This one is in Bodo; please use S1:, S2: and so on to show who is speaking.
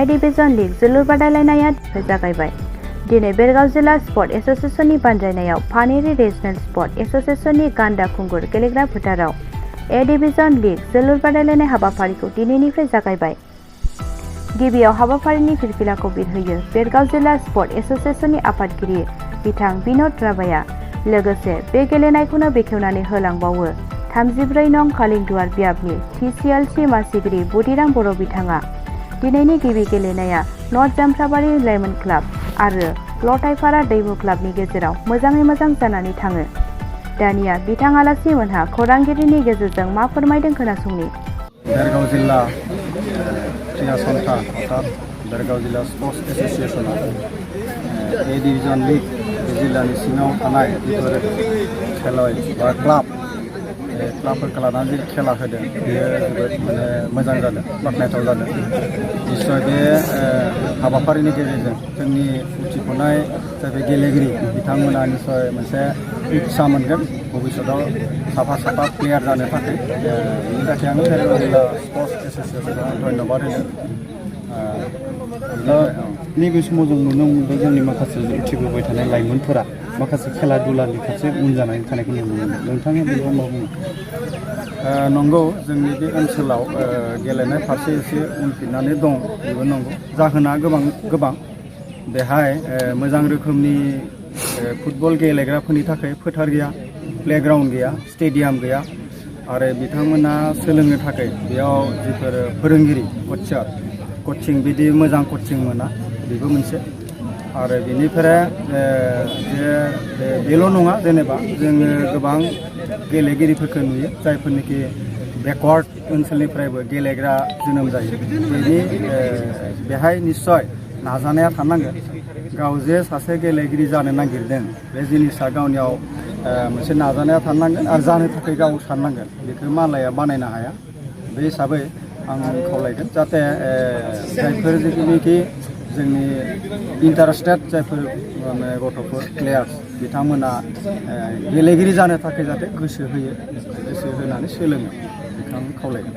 S1: ए डिविजन लीग जोलुर बादायलायनाया जागायबाय। दिनै बेरगाव जिल्ला स्पर्ट एसोसिएशननि बानजायनायाव पानेरि रिजनेल स्पर्ट एसोसिएशननि गान्दा खुंगुर गेलेग्रा फोथाराव ए डिविजन लीग जोलुर बादायलायनाय हाबाफारिखौ दिनैनिफ्राय जागायबाय। गिबियाव हाबाफारिनि फिरफिलाखौ बिरहोयो बेरगाव जिल्ला स्पर्ट एसोसिएशननि आफादगिरि बिथां बिन'द राभाया। लोगोसे बे गेलेनायखौनो बेखेवनानै होलांबावो 34 नं कालिंदुवार बियाबनि TCLC मासिगिरि बुदिराम बर' बिथाङा। दिनैनि गिबि गेलेनाया नर्थ जामफ्राबारि लाइमोन क्लाब आरो लटाइपारा दैमु क्लाबनि गेजेराव मोजाङै मोजां जानानै थाङो। दानिया बिथां आलासि मोनहा खौरांगिरिनि गेजेरजों मा फोरमायदों खोनासंनि।
S2: बेरगाव जिल्ला क्रिया सन्था अर्थात बेरगाव जिल्ला स्पर्ट्स एसोसिएशना ए डिविजन लीग जिल्लानि सिङाव थानाय बेफोर खेला बा क्लाबफोरखौ लानानै जे खेला होदों बेयो जोबोद मोजां जादों, बाख्नायथाव जादों। निश्चय बे हाबाफारिनि गेजेरजों जोंनि उथिफुनाय जाय गेलेगिरि बिथांमोना निश्चय मोनसे उत्साह मोनगोन भबिष्यताव साफा प्लेयार जानो थाखाय। बेनि थाखाय आङो बेरगाव जिल्ला स्पर्ट्स एसोसिएशनाव धन्यबाद होदों।
S3: नैबे समाव जों नुनो मोनदों जोंनि माखासे उथिबोबाय थानाय लाइमोनफोरा माखासे खेला दुलानि फारसे उन जानानै थानायखौ नुनो मोनदों। नोंथाङा बेयाव मा बुङो?
S2: नंगौ, जोंनि बे ओनसोलाव गेलेनाय फारसे एसे उनफिननानै दं, बेबो नंगौ। जाहोना गोबां बेहाय मोजां रोखोमनि फुटबल गेलेग्राफोरनि थाखाय फोथार गैया, प्लेग्राउन्ड गैया, स्टेडियाम गैया आरो बिथांमोना सोलोंनो थाखाय बेयाव जिफोर फोरोंगिरि कचिं बिदि मोजां कचिं मोना, बेबो मोनसे। आरो बेनिफ्राय बेल' नङा, जेनेबा जोङो गोबां गेलेगिरिफोरखौ नुयो जायफोरनिखि बेकवार्ड ओनसोलनिफ्रायबो गेलेग्रा जोनोम जायो। बेहाय निस्सय नाजानाया थानांगोन। गाव जे सासे गेलेगिरि जानो नागिरदों बे जिनिसा गावनियाव मोनसे नाजानाया थानांगोन आरो जानो थाखाय गाव साननांगोन। बेखौ मालाया बानायनो हाया। बे हिसाबै आं खावलायगोन जाहाथे जायफोर जिखिनिखि जोंनि इन्टारेस्टेड जायफोर गथ'फोर प्लेयार्स बिथांमोना गेलेगिरि जानो थाखाय जाहाथे गोसो होयो, गोसो होनानै सोलोङो, बेखौ आं खावलायगोन।